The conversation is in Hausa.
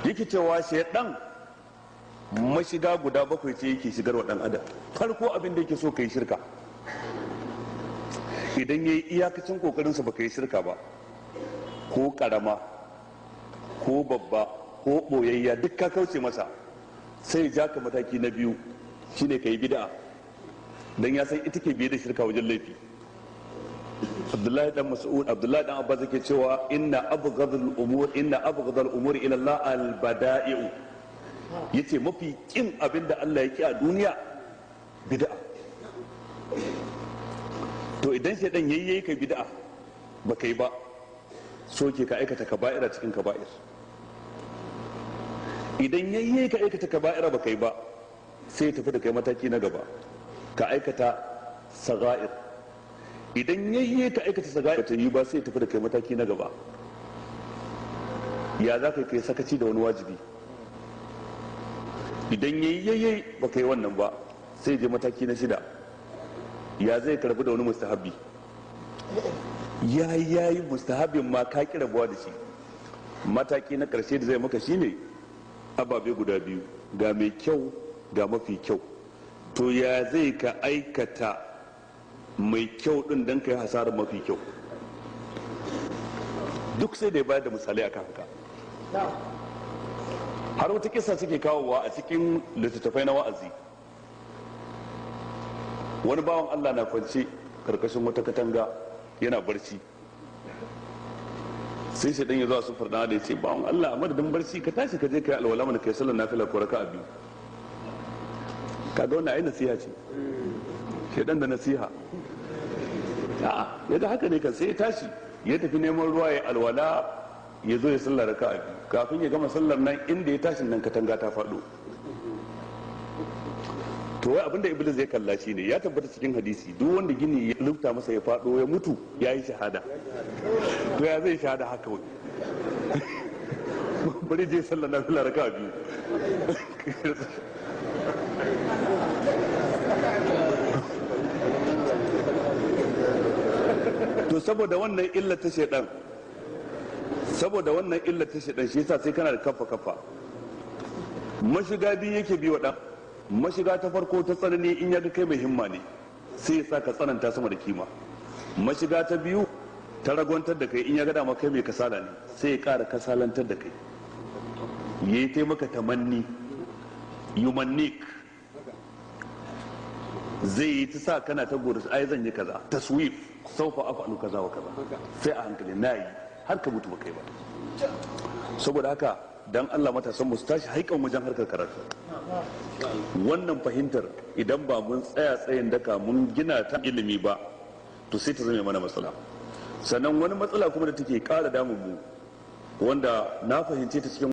Yake cewa shaidan mashiga guda bakwai ce yake shigar wa dan adam. Farko abin da yake so kai shirka. Idan yayi iyakacin kokarinsa baka yi shirka ba, ko karama ko babba ko boyayya, duk ka kauce masa, sai ya ja ka mataki na biyu, shine ka yi bid'a, dan ya san ita ke biye da shirka wajen laifi. Abdullahi dan Mas'ud, Abdullahi dan Abbas yake cewa inna abghadul umur, inna abghadul umur ila Allah al bada'i'u. Yace mafi kin abinda Allah ya ki a duniya bid'a. To idan shaidan yayi yayi kai bid'a ba kai ba, so ke ka aikata kaba'ira cikin kaba'ir. Idan yayi ka aikata kaba'ira ba kai ba, sai ya tafi da kai mataki na gaba, ka aikata saga'ir. Idan yayi ka aikata saga'ir ta yi ba, sai ya tafi da kai mataki na gaba. Ya za ka kai sakaci da wani wajibi? Idan yayi ba kai wannan ba, sai je mataki na shida, ya zai karbi da wani mustahabi? Ya yayi mustahabin ma ka ki rabuwa da shi. Mataki na karshe da zai maka shine ababe guda biyu, ga mai kyau ga mafi kyau. To ya zai ka aikata mai kyau din don ka yi hasarar mafi kyau? Duk sai da ya bayar da misalai akan haka. Har wata kisa suke kawowa a cikin littattafai na wa'azi. Wani bawan Allah na kwance karkashin wata katanga yana barci, sai shi dan ya zo su farda da ya ce, bawan Allah, a madadin barci ka tashi ka je ka yi alwala mana, kai sallar nafila ko raka'a biyu. Kaga wannan ai nasiha ce, shedan da nasiha. A'a, yadda haka ne kan sai ya tashi ya tafi neman ruwa ya alwala, ya zo ya sallar raka'a biyu. Kafin ya gama sallar nan, inda ya tashi nan katanga ta faɗo. To wai abinda Iblis zai kalla shi ne ya tabbata cikin hadisi, duk wanda gini ya lufta masa ya faɗo ya mutu, ya yi shahada. To ya zai shahada haka wai? Bari je sallar nafila raka'a biyu. To saboda wannan illa ta shedan, saboda wannan illa ta shedan, shi yasa sai kana da kafa kafa. Mashiga biyu yake bi wa dan. Mashiga ta farko ta tsanani, in ya ga kai mai himma ne, sai ya sa ka tsananta sama da kima. Mashiga ta biyu ta ragwantar da kai, in ya ga dama kai mai kasala ne, sai ya ƙara kasalantar da kai, yayi taimaka tamanni, yumannik, zai yi ta sa kana ta gori, ai zan yi kaza, taswif, saufa af'alu kaza wa kaza, sai a hankali nayi har ka mutu ba kai ba. Saboda haka dan Allah matasan mu su tashi haikan wajen harkar karatu. Wannan fahimtar idan ba mun tsaya tsayin daka mun gina ta ilimi ba, to sai ta zame mana matsala. Sannan wani matsala kuma da take ƙara damun mu, wanda na fahimce ta cikin